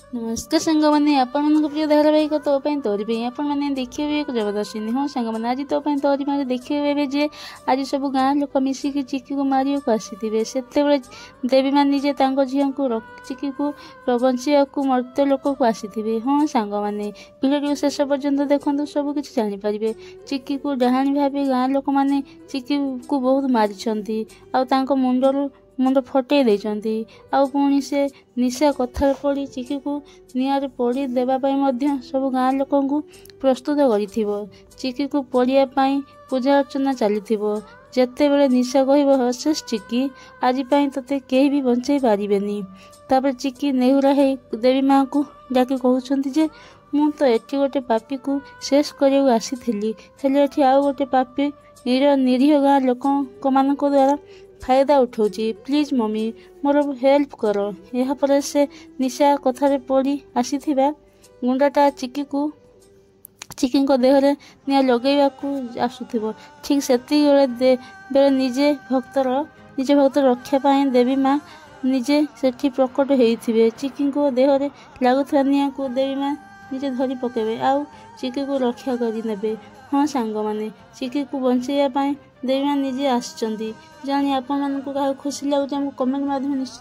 ନମସ୍କାର ସାଙ୍ଗମାନେ, ଆପଣମାନଙ୍କ ପ୍ରିୟ ଧାରାବାହିକ ତୋ ପାଇଁ ତୋରି ପାଇଁ ଆପଣମାନେ ଦେଖିବେ ଏକ ଜବରଦସ୍ତ। ହଁ ସାଙ୍ଗମାନେ, ଆଜି ତୋ ପାଇଁ ତୋରି ପାଇଁ ଦେଖିବେ ଯେ ଆଜି ସବୁ ଗାଁ ଲୋକ ମିଶିକି ଚିକିକୁ ମାରିବାକୁ ଆସିଥିବେ। ସେତେବେଳେ ଦେବୀମା ନିଜେ ତାଙ୍କ ଝିଅଙ୍କୁ ଚିକିକୁ ବଞ୍ଚିବାକୁ ମର୍ତ୍ତ୍ୟ ଲୋକକୁ ଆସିଥିବେ। ହଁ ସାଙ୍ଗମାନେ, ଭିଡ଼ିଓଟିକୁ ଶେଷ ପର୍ଯ୍ୟନ୍ତ ଦେଖନ୍ତୁ, ସବୁ କିଛି ଜାଣିପାରିବେ। ଚିକିକୁ ଡାହାଣୀ ଭାବି ଗାଁ ଲୋକମାନେ ଚିକିକୁ ବହୁତ ମାରିଛନ୍ତି ଆଉ ତାଙ୍କ ମୁଣ୍ଡରୁ ମୁଣ୍ଡ ଫଟେଇ ଦେଇଛନ୍ତି। ଆଉ ପୁଣି ସେ ନିଶା କଥାରେ ପଡ଼ି ଚିକିକୁ ନିଆଁରେ ପୋଡ଼ି ଦେବା ପାଇଁ ମଧ୍ୟ ସବୁ ଗାଁ ଲୋକଙ୍କୁ ପ୍ରସ୍ତୁତ କରିଥିବ। ଚିକିକୁ ପୋଡ଼ିବା ପାଇଁ ପୂଜା ଅର୍ଚ୍ଚନା ଚାଲିଥିବ। ଯେତେବେଳେ ନିଶା କହିବ, ଶେଷ ଚିକି, ଆଜି ପାଇଁ ତୋତେ କେହି ବି ବଞ୍ଚେଇ ପାରିବେନି। ତାପରେ ଚିକି ନେହୁରା ହେଇ ଦେବୀ ମାଆଙ୍କୁ ଡାକି କହୁଛନ୍ତି ଯେ ମୁଁ ତ ଏଠି ଗୋଟେ ପାପୀକୁ ଶେଷ କରିବାକୁ ଆସିଥିଲି, ହେଲେ ଏଠି ଆଉ ଗୋଟେ ପାପୀ ନିରୀହ ଗାଁ ଲୋକମାନଙ୍କ ଦ୍ୱାରା ଫାଇଦା ଉଠାଉଛି। ପ୍ଲିଜ୍ ମମି, ମୋର ହେଲ୍ପ କର। ଏହାପରେ ସେ ନିଶା କଥାରେ ପଡ଼ି ଆସିଥିବା ଗୁଣ୍ଡାଟା ଚିକିକୁ ଚିକିଙ୍କ ଦେହରେ ନିଆଁ ଲଗେଇବାକୁ ଆସୁଥିବ। ଠିକ୍ ସେତିକିବେଳେ ବେଳେ ନିଜେ ଭକ୍ତର ନିଜ ଭକ୍ତର ରକ୍ଷା ପାଇଁ ଦେବୀ ମା ନିଜେ ସେଠି ପ୍ରକଟ ହେଇଥିବେ। ଚିକିଙ୍କ ଦେହରେ ଲାଗୁଥିବା ନିଆଁକୁ ଦେବୀ ମା ନିଜେ ଧରି ପକାଇବେ ଆଉ ଚିକିକୁ ରକ୍ଷା କରିନେବେ। ହଁ ସାଙ୍ଗମାନେ, ଚିକିକୁ ବଞ୍ଚେଇବା ପାଇଁ ଦେବୀ ମା ନିଜେ ଆସିଛନ୍ତି। ଜାଣି ଆପଣମାନଙ୍କୁ କାହାକୁ ଖୁସି ଲାଗୁଛି, ଆମକୁ କମେଣ୍ଟ ମାଧ୍ୟମରେ ନିଶ୍ଚିତ